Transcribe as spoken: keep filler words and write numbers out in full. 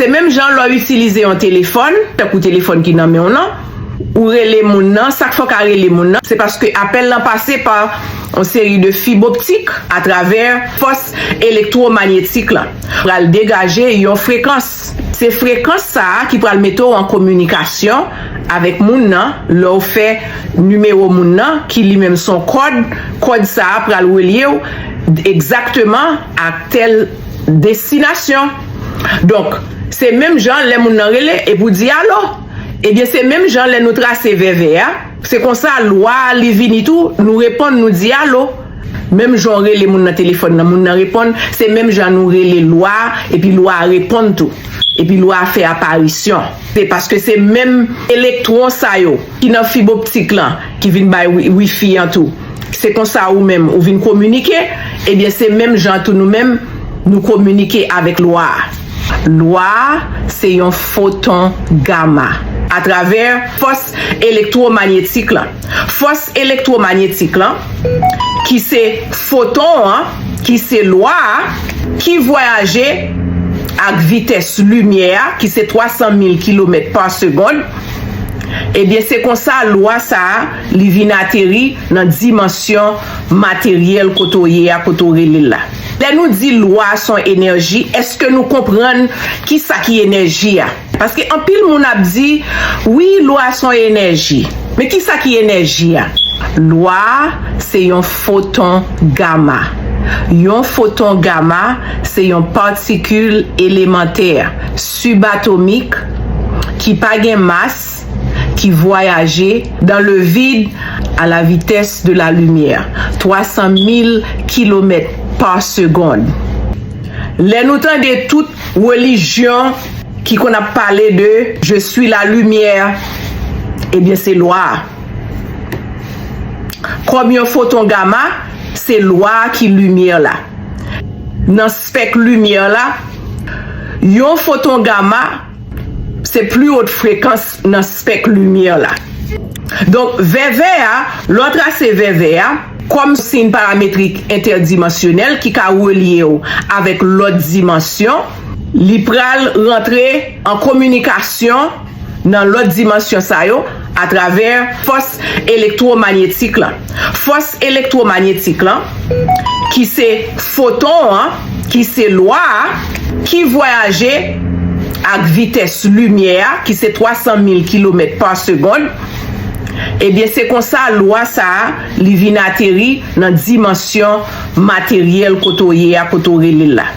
Se menm jan lè w itilize yon telefòn, tankou telefòn ki nan men w lan, ou rele moun nan, sa k fè w ka rele moun nan, se paske apèl lan pase pa yon seri de fib optik atravè fòs elektwomanyetik lan. Pral degaje yon frekans. Se frekans sa a ki pral mete w an kominikasyon avèk moun nan lè w fè nimewo moun nan, ki li menm se yon kòd. Kòd sa a pral relye w egzakteman ak tèl destinasyon. Donk, se menm jan lè moun nan rele epi w di alo. Ebyen, se menm jan lè nou trase vèvè a, se konsa lwa a li vini tou, nou reponn, nou di alo. Menm jan w rele moun nan telefòn nan, moun nan reponn, se menm jan nou rele lwa a, epi lwa a reponn tou. Epi lwa a fè aparisyon. Se paske se menm elektwon sa yo ki nan fib optik lan ki vin bay wi- wifi an tou. Se konsa ou menm ou vin kominike, ebyen se menm jan tou nou menm nou kominike avèk lwa a. Lwa a se yon foton gama atravè fòs elektwomanyetik lan. Fòs elektwomanyetik lan, ki se foton an, ki se lwa a, ki vwayaje ak vitès limyè a, ki se twa san mil kilomèt pa segonn, ebyen, se konsa lwa sa a, li vin ateri nan dimansyon materyèl kote w ye a, kote w rele l la. Lè nou di lwa a se yon enèji, èske nou konprann ki sa ki enèji a? Paske anpil moun ap di, wi, lwa a se yon enèji. Men ki sa ki enèji a? Lwa a se yon foton gama. Yon foton gama se yon patikil elemantè sibatomik ki pa gen mas, ki vwayaje dans le vide à la vitesse de la lumière, twa san mil kilomèt pa segonn. Lè nou tande tout relijyon ki konn ap pale de je suis la lumière, ebyen, se lwa a. Kòm yon foton gama, se lwa a ki limyè la. Nan spèk limyè la, yon foton gama se pli wot frekans nan spèk limyè la. Donk, vèvè a, lè w trase vèvè a, kòm siy parametrik entèdimansyonèl ki ka relye w avèk lòt dimansyon, li pral rantre an kominikasyon nan lòt dimansyon sa yo atravè fòs elektwomanyetik lan. Fòs elektwomanyetik lan, ki se foton an, ki se lwa a, ki vwayaje ak vitès limyè a, ki se twa san mil kilomèt pa segonn, ebyen, se konsa lwa sa a, li vin ateri nan dimansyon materyèl kote w ye a, kote w rele l la.